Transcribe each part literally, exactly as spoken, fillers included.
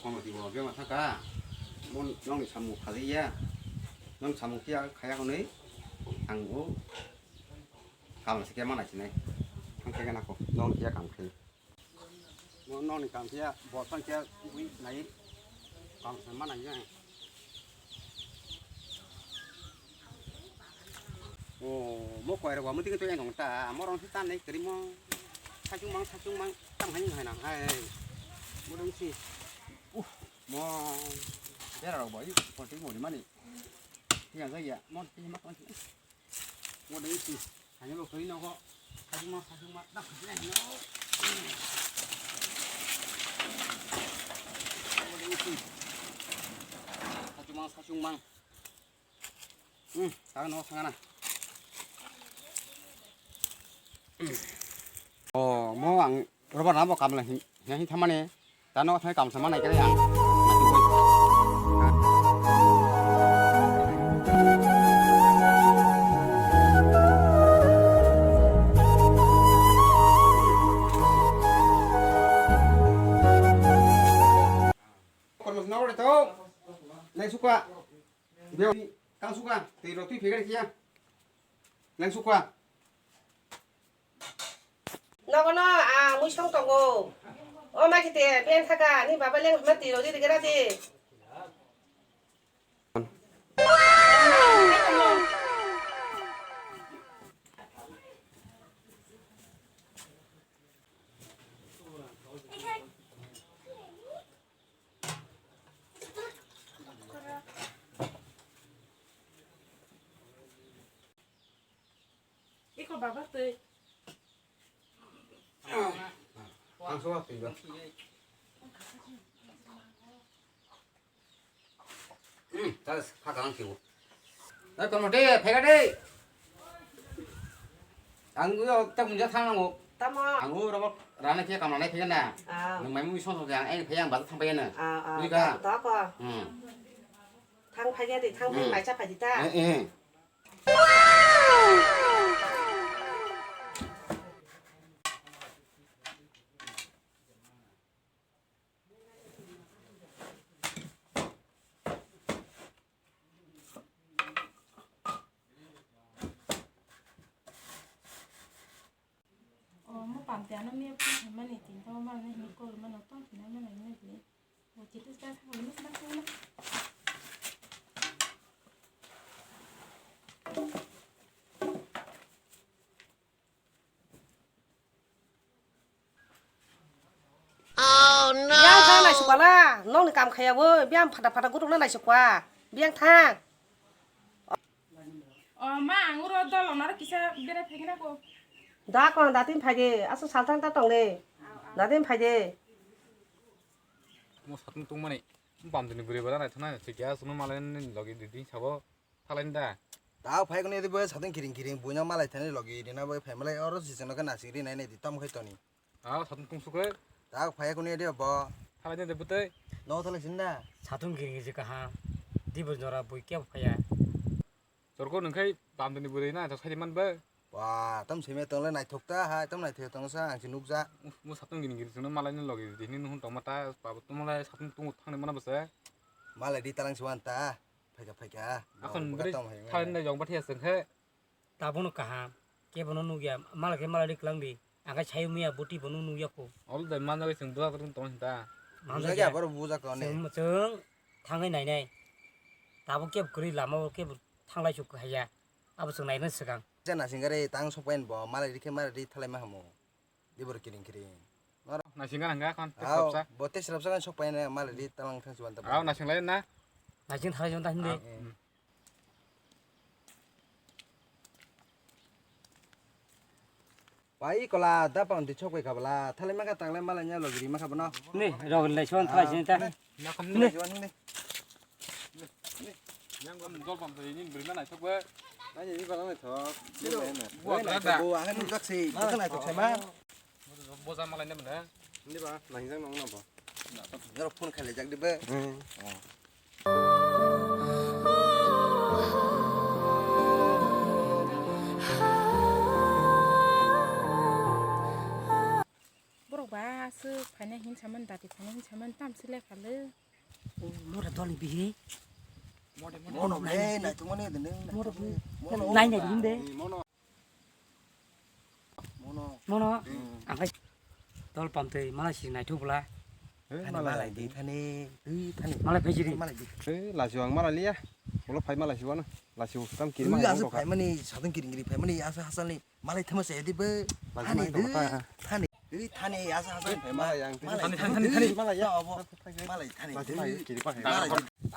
Kono di bo bema thaka. Mon nong ni samung khaji ya. Nong samung kiya khaya hwnwi ang bo kamal se khe mana sinai. Ang khe na ko nong kiya kam khai. Mo nong ni kam kiya bo thang kiya wi nai. Kam se mana ya. O mo koi rok mo ding to yang ta mo rong tan nei kri mo. Sachung mang sachung mang tam hai hai na hai. Mo dong si. Uh mo. Bera rok bo i ko ti mo ni mani. Ti yang ga ya mo ti ma ko. Mo dong si. Hai lo kri no ko. Sachung mang sachung mang tam hai no. Mo dong si. Sachung mang sachung mang. Hmm, tangan no sangana. Oh, mo ang robar na bo kamla hin hin thamani. Tano thai kam sama nai kare ang. Kormo sinaw re to. Nai suka. Beo kang suka, twi rok twi phegari kiya. Nang suka. Nogo no ang mui song tongo. O ma kiti ben thaka ni baba leng ma twi rok di gara di. Iko baba tei. Ang suka twi ba. Hmm, tas, phaka ang kibo. Ai, kono de, phega de. Ang yo tak munja thang nango. Tamo. Ang u robot rana khe kamla nai phega na. Ah. Nung mai mui song song yang, ai phega ang bazar thang phega na. Ah, ah. Ui ka. Ta ko. Hmm. Thang phega de, thang phega Hmm. mai cha phai di ta. Eh, eh. O mo pam te ano me phone khaimani tin tamo mani hini call mano tong phina mano hini di. O chitu sa sa hini sa sa na. Yang thang naisuk bala, nong ni kam khaya bo, biyang phata phata gutuk na naisuk ba, biyang thang. O ma, ang uro dol onaro kisa bere phegena ko. Da kon, datin phage, asu salthang ta tong de, datin phage. Mo satung tungmani, bamdini bwrwi bwla naithoknai, se gas no malai nini logi didi sabo. Thalaini da. Tao phai kuni edi bo satung kiring kiring buino malai thani logi rina bo phai malai oro sisano khe nasing ri nai nai di tom khai toni. Tao satung tung sukhe. Tao phai kuni edi bo. Thalaini de bwtwi. No thalai sinda. Satung kiring kiring kaham. Di bo jora bui kya phaya. Chorko nung khai bamdini bwrwi na thok sai man bo. Wa, tom simi tong le naithok ta ha, tom naithok tong sa ang si nukja. Mo satung kiring kiring sino malai ni logi di ni nuhun tong mata, babo tong malai satung tung thang ni mana bo se. Malai di talang si wan ta. Phaikha, phaikha. Akhon bwrwi thalai nai jong bathai aswng khe. Tabukno kaham. Kebono nukya. Malai khe malai ri kwlangdi. Ang khe sayo miya buti bono nukya kho. Ol dai manjagwi chwng bwsa kwrwng tong hinta. Manjakya. Bujak ya, boro bujak kho ne. Chwng, chwng thangwi nainai. Tabuk kebo kwrwi lama o kebo thanglai chuk haiya. Abo chwng nainai swkang. Jana singare tang sokpain bo malai ri khe malai ri thalai ma hamo. Di boro kiring kiring. Naising gana hwnkha khon, tei Aw, srapsa. Bo tei srapsa kan sok paina malai di talang thang chuan ta. Aw, naising lai na. Naising thalai jong ta hindi. Aw, mm. Pai kola da pang di chok bai khabla. Thalai maka tanglai malai nya logiri maka bono. Ni, rogri lai chuan thalai sini ta. Ni. Ni. Yang gua menjual bang tadi ini beri mana itu gua. Nanya ini barang itu. Buat ada. Buat ada. Buat ada. Boja malai ne mene. Hindi ba, nang jang nong na ba. Jaro phone khale jak dibe. Hmm. Oh. Borok ba, Phaina hin saman, dati phaina hin saman, tam se lekha le. Mora dol ni bihi. Mono ble, nai tungmani de nung. Mono ble. Mono. Nai nai din de. Mono. Mono. Hmm. Ang khai dol pamtwi malai si naithok bwla. Eh, thani malai. Malai di, thani, di, thani. Malai phai jiri. Malai di. Eh, lasiu ang malai liya. Ulo phai malai siwano. Lasiu tam kiri. Ui, malai aswk tongkha. Phaimani, sadung kiri kiri phaimani, asa hasalni. Malai thama se di bo. Lasiu thani mai di. Tongkha. Thani. Ui, thani, asa hasalni phaima. Malai yang. Malai thani, thani, thani, thani. Malai ya, obo. Malai thani. Lasiu mai kiri pa. Malai.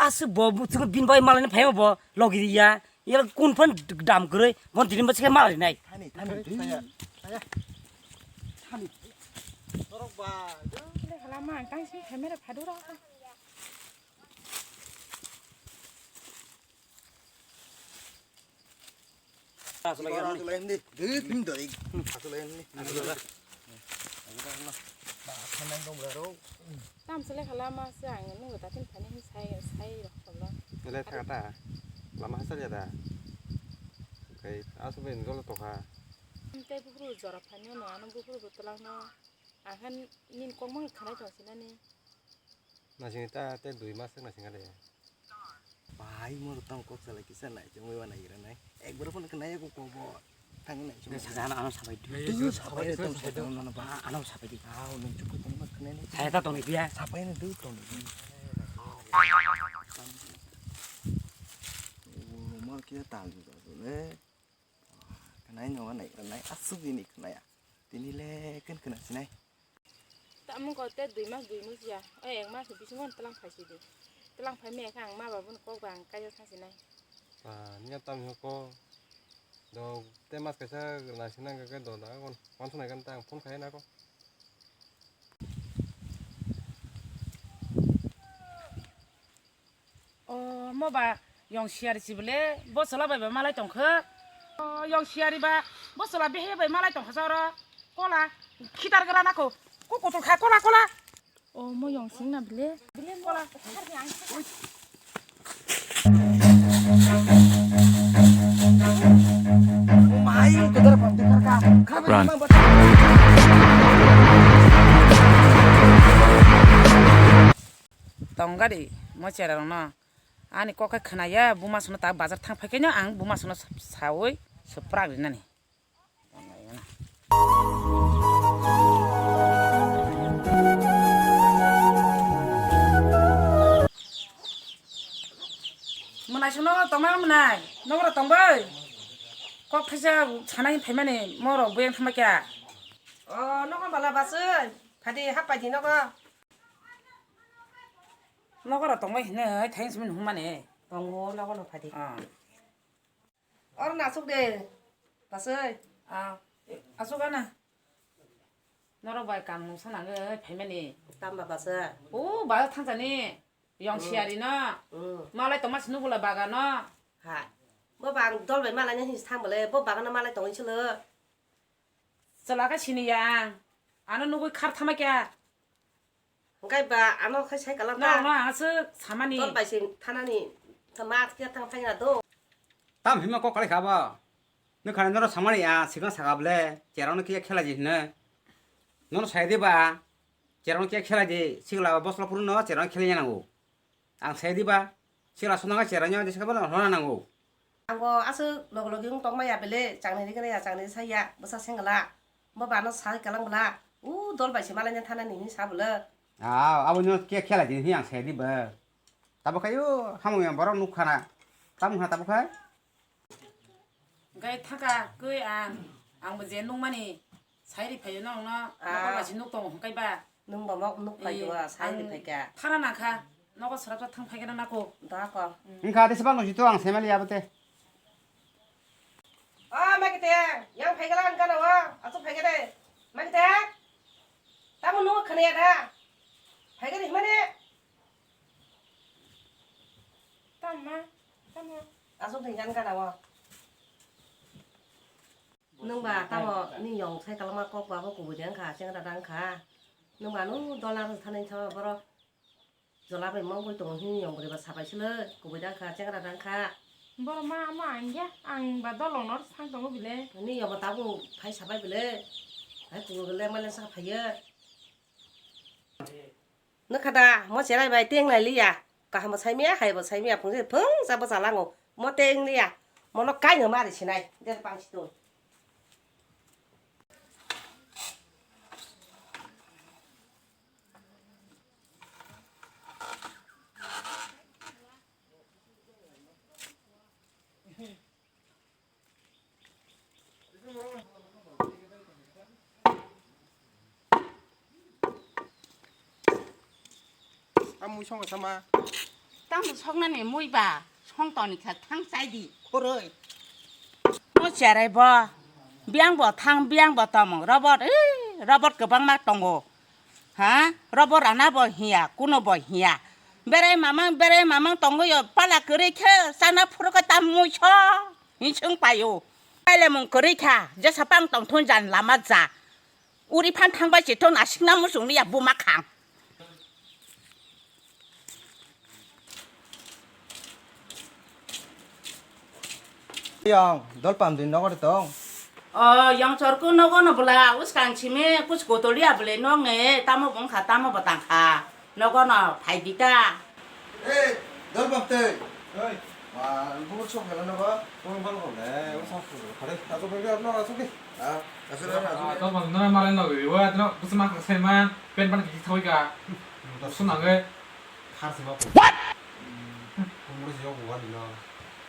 Aswk bo, bo, bin bai malai ni phaima bo. Logi ya. Yar kun phan dam kwrwi, bon tini bwswk khe mal rinai. Thani, thani, thani, thani. Thani. Borok ba. Kile halama ang tang sini camera phadu rok. Aswlai, aswlai, aswlai, hindi. Dui, hindi, dui. Aswlai, hindi. Aswlai. Tam selek halama se ang nungwi tatin phani hin sai, sai rok tonglo. Ele thaka ta. Lama hasal ya da. Kai asu ben golo tokha. Tei buphuru jora phani no ano buphuru bwtwlang no. Ang khan nin kokmang khanai tong sinani. Nasing ta te dui mas nasing ale. Bai mor tong kok salai kisa nai chungwi wana ira nai. Ekbar phone khnai ko ko bo. Thang nai chungwi. Sajana ano sabai. Tu sabai tong sabai. Ano sabai di. Aw nung chukwi tong ma khnai nai. Saya ta tong dia. Sabai nai du tong. Mor kia tal du le. Khnai no nai nai asuk ni khnai. Tini le ken khna sinai. Tamo ko te dui mas dui mas ya. O ek mas bisingo tlang phai si di. Tlang phai me kha ang ma babun kok bang kaisa thang sinai. Ah, niya tam yo ko. Do te mas kaisa na sinang ka do da kon. Kon sunai kan tang phone khai na ko. O, mo ba yong siyari si bole, bo chola bai ba malai tong kha. O, yong siyari ba, bo chola behe bai malai tong kha sa oro. Kola, khitar gra na ko. Ko kotor kha, kola, kola. O, mo yong sing na bole. Bole kola. Run. Tong gari mo chera rok no ani kok khai khna ya, buma sono ta bazar thang phai khe no ang buma sono sawi swprak rinani. Mwnai sono tongma mwnai, nokra tong bai. Kok thaisa sanai phaimani moro buyang thangma kya. O, nokha bala basoi, phadi hap pai di nokha. Nokora tongbai hinwi thaini simi nung mani. Tongo nogo no phadi. Ah. Oro nasuk de. Basoi. Ah. Asuk ana. Norok bai kam nung sanang phaimani. Tamba basa. O ba thangsani. Yong siyari no. Mm. Malai tongma sinu bula bagano. Ha. Bo bang dol bai malai ni hinsi thang bole. Bo bagano malai tongwi silo. Chwla khe sini ya ang. Ano nugwi khar thama kya. Hwnkhe ba ano khe sai kalang ta. No, no, ang aswk samani. Dol bai se thanani. Tama khe thang phai na do. Tam hima kok kalai kha bo. Nung khana noro samani ya, sikang saka ble, cherang no khe khelai di hino. Nono sai di ba, cherang no khe khelai di, sikla bosla puru no cherang khelai ya nango. Ang sai di ba, sikla sona khe cherang no di sikla bala hona nango. Ang bo aswk logi logi wng tongma ya bele, changni rikhe ya, changni sai ya, bwsa sengla. Bo bano sai kalang bwla. U dol bai se malai na thana ni sa bwla. Ah, abo no khe khelai di hi ang sai di ba. Tabo khayo hamung ya borok nuk khana. Tam ha tabo khai. Gai thaka koi ang. Ang bo je nuk mani. Sai ri phayo no no. Ah. Nokol bai se nuk tongo hwnkhe ba. Nung bo mok nuk pai duwa, sai ri phai kha. Thana na kha. Nogo srapsa thang phai kha na nako. Da ko. Wngkha de sebang no jito ang sai mali abo te. O Maikiteng, yang phai gala ang gana o, aswk phai gade. Maikiteng, tamo nung khna ya da? Phai gade himani. Tamo, tamo. Aswk thwng yang gana o. Nung ba tamo ni yong sai kalma kok ba bo kubui de wngkha, chengra da wngkha. Nung ba nung dollar thani thawa borok. Jola bai mongwi tongo hini yong bwrwi ba sabai sile kubui da wngkha, chengra da wngkha. Borok ma, ma ang ya, ang ba dolong no sang tongo bile. Ni yong ba tabuk phai sabai bile. Hai kubui bile malen sa phaiye. Nukha da, mo cherai bai teng lai liya. Kaham bo saimaya, hai bo saimaya, phung se phung sa bo chalango. Mo teng liya. Mono kaino mari sinai. Jesa pang si to. Tamui song sama. Tamo soknani mui ba, song toni kha thang chai di. Khoroi. Mo cherai bo, biang bo thang, biang bo tomong, robot, eh, robot kwbangma tongo. Ha? Robo rana bo hiya, kuno bo hiya. Berai mamang, berai mamang tongwi yo, pala kwrwi khe, chana phuru khe tam mui so, hinsung payo. Paile mung kwrwi kha, jesa pang tong thun jan lama ja. Uri phan thang bai se thon asik na musung ni ya buma khang. Yong, dol pam din nogo de tong. O, yong chorku nogo no bwla, uskang simi kus kotoli a bwle nong e, tamo bung kha, tamo bwtang kha. Nogo no phai di ta. Eh, dol pam tei. Oi. Wa, bu sok hela nogo. Kung bal ko le, u sok ko. Khare, aso ko no, aso ki. Ah, aso na, aso. Ah, to bang no malen no ri, wa no, bus ma ka sai man, pen pan ki thoi ka. To suna ge. Khar se ma ko. What? Ko mo se yo ko wa ni no.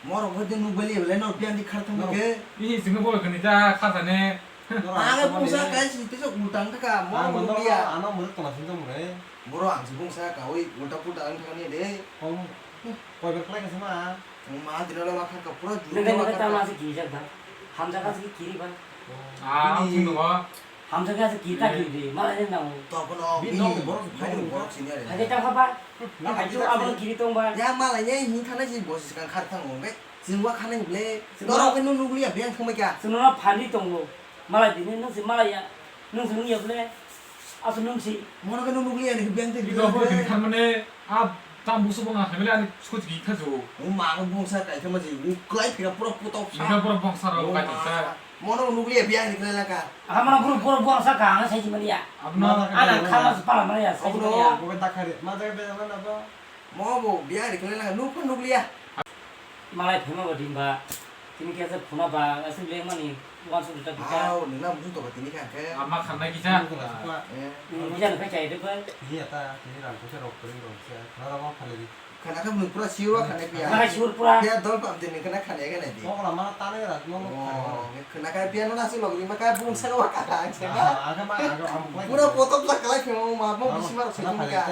Moro ko din nu bali le no pian di khar thang ke. Ni sing bo ko ni ta khar sa ne. Age bungsa kai si te sok mutang ta ka mo mo biya. Ano mo to na sin to mo re. Boro ang si bungsa ka oi ulta pulta ang thang ni de. Koi ber khlai ka sama. Ma dino lo ma kha ka pura juru. Nang ma kha ka. Tama se ki jak ba. Hamjak ka se kiri ba. Ah, ang thung no. Hamjak ka se kita kiri. Mala jen nang. To kono bini bini borok sini are. Hai ta kha ba. Hai ju abo kiri tong ba. Ya mala ye hin thana si bosi kan khar thang ong be. Sing wa khana ble. Doro ke nu nugli ya biang thang ma kya. Sunu na phani tong lo. Mala dini nung si mala ya. Nung si nung ya ble. Asu nung si. Mono ke nung nugli ya ni biang te. Iko ho kini khan mane a tam busu bang hamile ani sku tigi kha jo. Mo ma ko bung sa kai kha ma ji. Mo klai phira pura putok sa. Iko pura bang sa ro kai ta. Mono nugli ya biang ni klai la ka. Ama na buru buru bung sa ka ang sai ji mali ya. Abno. Ana kha ma pala mali ya sai ji mali ya. Mo ke ta khari. Ma jaga be na ba. Mo bo biya ri kle na nuk nuk liya. Malai phema ba din ba. Tini kya sa phuna ba asuk le mani wan su ta kita. Aw, nina musu to ba tini kha khe. Ama khanna kisa. Eh. Ni kisa na kai chai de ba. Ni ata tini ram ko se rok kring rok se. Khana rok phale di. Khana kha nuk pura siwa khana piya. Malai sur pura. Piya dol pam tini khana khana ga na di. Mo la ma ta ne ra mo. Khana kha piya no na si log ni ma ka bung sa wa ka ang se ba. Aga ma aga am. Pura potop la kala phema ma mo bisi mar se ka.